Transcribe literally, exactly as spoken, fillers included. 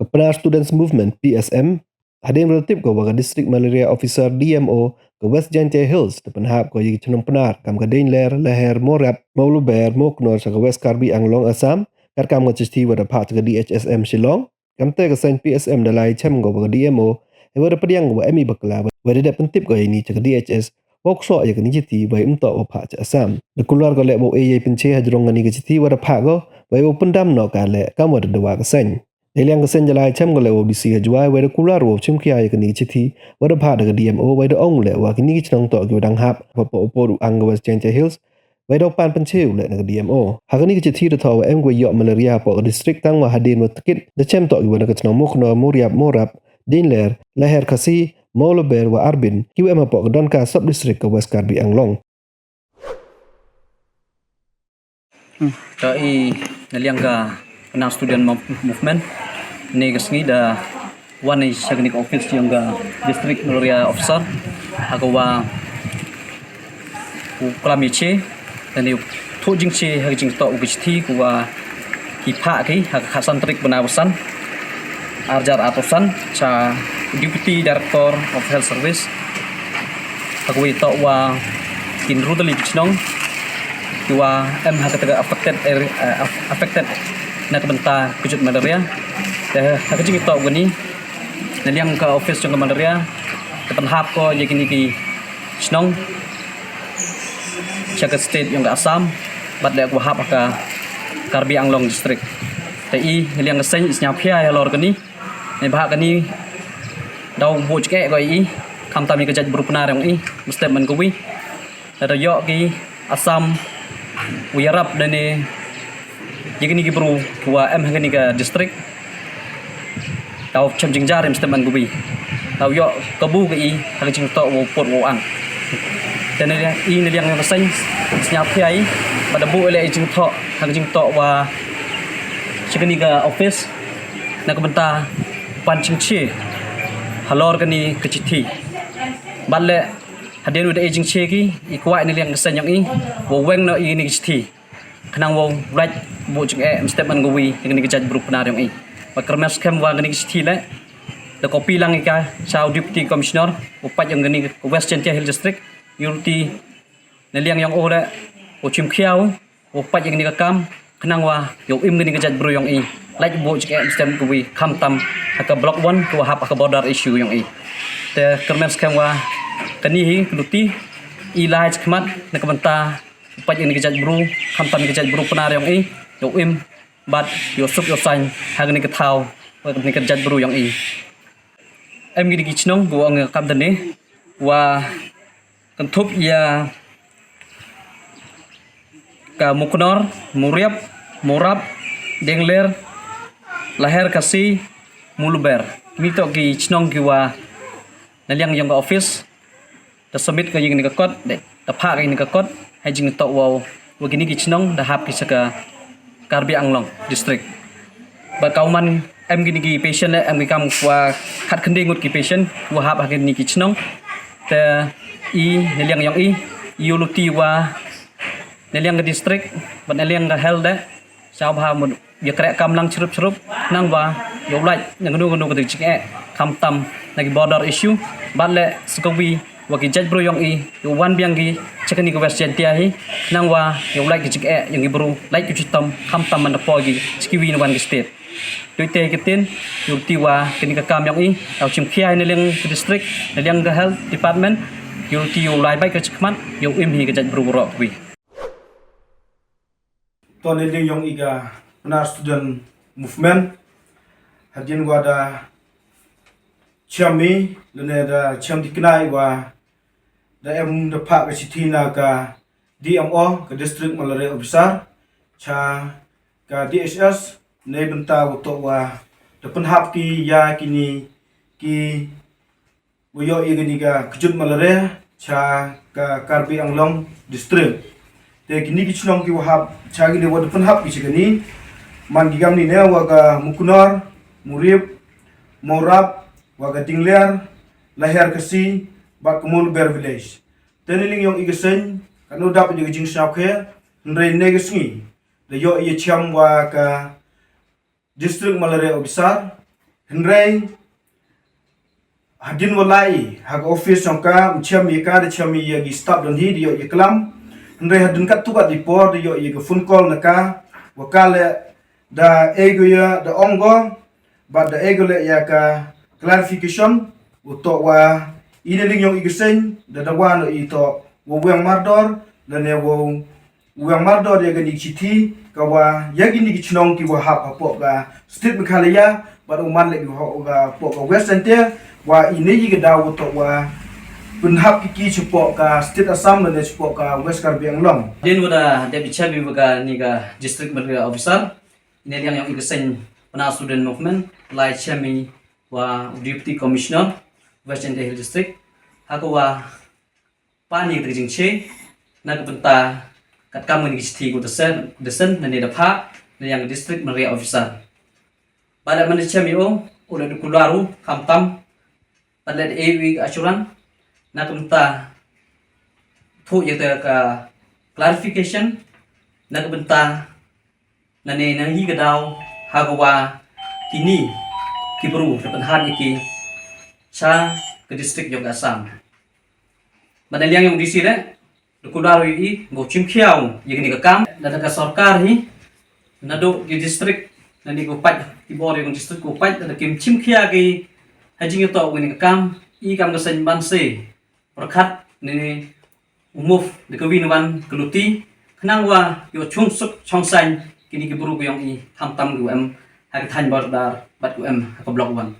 Pnar Students Movement, P S M, hadien wa da tip ko wa ka District Malaria Officer, D M O, ka West Jaintia Hills da pynhap ko ya ki chnong Pnar kam ka Dengler, Laher, Morap, Mawluber, Mawkynor cha ka West Karbi Anglong, Assam, katkam ka chithi wa da phah cha ka D H S M Shillong. Kamte ka seng P S M da lai chem ko wa ka D M O, hei wa da pdiang ko wa em i bakla, wa da dep pyntip ko ya ini cha ka D H S, wow ksoh ya kani ka chithi, wa em toh wow phah cha Assam. Da kular ko leh wow e ya i pynche hajrong kani ka chithi wa da phah ko, wa wow pyndam noh ka leh kam wa da dawa ka seng. Neiliang ka seng da lai chem ko leh wow D C ha Jowai, wa da kular wow chimkhia ya kani ka chithi wa da phah da ka D M O, wa da ong leh wa kini ki chnong toh ki wa dang hap hapoh u por u ang ka West Jaintia Hills, wa da pan pynche u leh na ka D M O. Ha kani ka chithi da thoh wa em ki wa yoh malaria hapoh ka district, tang wa hadien wa da kit da chem toh ki wa na ka chnong Mawkynor, Mawriap, Mawrap, Dengler, Laher Khasi, Mawluber wa Arbin, ki wa em hapoh ka Donka Sub District ka West Karbi Anglong. Hmm. Ka i neiliang ka Pnar Student Mo-, Movement, ini ka sngi da wan i cha kani ka office yong ka District Malaria Officer, ha ka wa u klam i che, da ni thoh jingche ha ka jingtoh u ka chithi ka wa ki phah ki ha ka khatsan tarik bnai wa san, arjar atosan, cha Deputy Director of Health Service, ha ka wa i toh wa kin ru tylli ki chnong ki wa em ha ka tega affected area, eh, aff-, affected na ka bynta ka jut malaria. Te ha ka jingtoh kani, neiliang ka office yong ka malaria da pynhap ko ya kini ki chnong cha ka state yong ka Assam, bad leh ka wa hap ha ka Karbi Anglong District. Te i neiliang ka seng i sngewkhia ya halor kani, neibhah kani daw buh jingeh ko i, khamtam i ka jaitbru Pnar yong i, mynstep man ka wi. Da yoh ki Assam u yarap da ni ya kini ki bru ki wa em ha kani ka district, daw chem jingjar i mynstep man ka wi. Daw yoh kabu ka i ha ka jingtoh wow put wow ang. Te neiliang i, neiliang ka seng, sngewkhia i, bad da buh leh i jingtoh ha ka jingtoh wa cha kani ka office na ka bynta pan jingche halor kani ka chithi. Bad leh hadien wa da e jingche ki, i kwah i neiliang ka seng yong i wow weng noh ya kani ka chithi, khnang wow lait buh jingeh mynstep man ka wi ya kani ka jaitbru Pnar yong i. Bad kyrmen skhem wa kani ka chithi leh da copy lang i ka cha u Deputy Commissioner u pait yong kani ka West Jaintia Hills District, yow luti neiliang yong u leh wow chimkhia u, wow pait ya kani ka kam, khnang wa yow im kani ka jaitbru yong i lait buh jingeh mynstep ka wi, khamtam ha ka Block One ka wa hap ha ka border issue yong i. Te kyrmen skhem wa kani hi ka luti i lai chakhmat na ka bynta pait ya kani ka jaitbru, khamtam ya ka jaitbru Pnar yong i, yow im bad yow suk yow saiñ ha kani ka thaw, wa kani ka jaitbru yong i. Em kini ki chnong ka wa ong ya ka kam tani, wa kynthup ya ka Mawkynor, Mawriap, Mawrap, Dengler, Laher Khasi, Mawluber. Kini toh ki chnong ki wa neiliang yong ka office da submit ka ya kani ka kot, da phah ka ya kani ka kot ha ka jingtoh wow, wa kini ki chnong da hap ki cha ka Karbi Anglong District. Bad ka wa man em kini ki patient leh em ki kam wa khatkhynde ngut ki patient wa hap ha kini ki chnong. Te i neiliang yong i, yow luti wa neiliang ka district bad neiliang ka health de, cha bha mut ya kreh kam lang chirup chirup, khnang wa yow lait na kano kano ka jingeh, khamtam na ki border issue, bad leh sa ka wi wa ki jaitbru yong i yow wan biang ki cha kani ka West Jaintia hi, khnang wa yow lait ka jingeh yong ki bru, lait ki chitom, khamtam man da poi ki cha ki wi na wan ki state. Dei te ki tin, yow luti wa kani ka kam yong i daw chimkhia i neiliang ka district, neiliang ka health department, yow luti yow lai bait ka chakhmat, yow im hi ka jaitbru waroh ka wi. To neiliang yong i ka Pnar Student Movement, hadien wa da chem i, lane da chem tikna i wa da em da phah ka chithi na ka D M O, ka District Malaria Officer, cha ka D H S, neibynta wa toh wa da pynhap ki ya kini ki wa yoh ya kani ka kjut malaria cha ka Karbi Anglong District. Te kini ki chnong ki wa hap cha kini wa da pynhap ki cha kani, man ki kam ni ne wa ka Mawkynor, Mawriap, Mawrap, wa ka Dengler, Laher Khasi, bad ka Mawluber Village. Te neiliang yong i ka seng, ka no dap ya ka jingsngewkhia, hynrei ne ka sngi da yoh ya chem wa ka District Malaria Officer, Hynrei hadien wa lai ha ka office yong ka, ym chem ya ka, da chem ya ki staff donhi, da yoh ya klam. Hynrei hadien kattu kat i por da yoh ya ka phone call na ka, wa ka le da e ko ya, da ong ko, bad da e ko le ya ka clarification, u toh wa i na liang yong i ka seng, da dawa noh i toh wa u Weng Mardor, lane wa u Weng Mardor ya kani ka chithi, ka wa ya kini ki chnong ki wa hap hapoh ka state Meghalaya, bad u man le ki wa hapoh ka West Jaintia, wa i ne i ka daw u toh wa pynhap ki ki chapoh ka state Assam, lane chapoh ka West Karbi Anglong. Hadien wa da dep i chem i wa kani ka district Mandria officer, i na liang yong i ka seng Pnar Student Movement, lai chem i wa u Deputy Commissioner West Jaintia Hills District, ha ka wa pan ya ka jingche, na ka bynta katkam kani ka chithi ko da send, da send, na ne da phah na liang ka district Mandria officer. Bad le man da chem i o, u le da kular u khamtam, bad le da e u i ka assurance, na ka bynta thoh ya ka clarification, na ka bynta na ne na hi ka daw ha ka wa kini ki bru da pynhap ya ki cha ka district yong ka Assam. Bad na liang yong D C le da kular u i, ko chim khia u ya kani ka kam, da ka sorkar hi, na do ki district, na ne ko pat, ki bor yong district ko pat, da kim chim khia ki ha jingtoh kani ka kam, i kam ka seng ban se pyrkhat ne u move da ka wi na wan ka luti, khnang wa yoh chung suk chung saiñ kini ki bru ko yong i, khamtam ko em ha ka thaiñ Bordar, bad ko em ha ka Block One.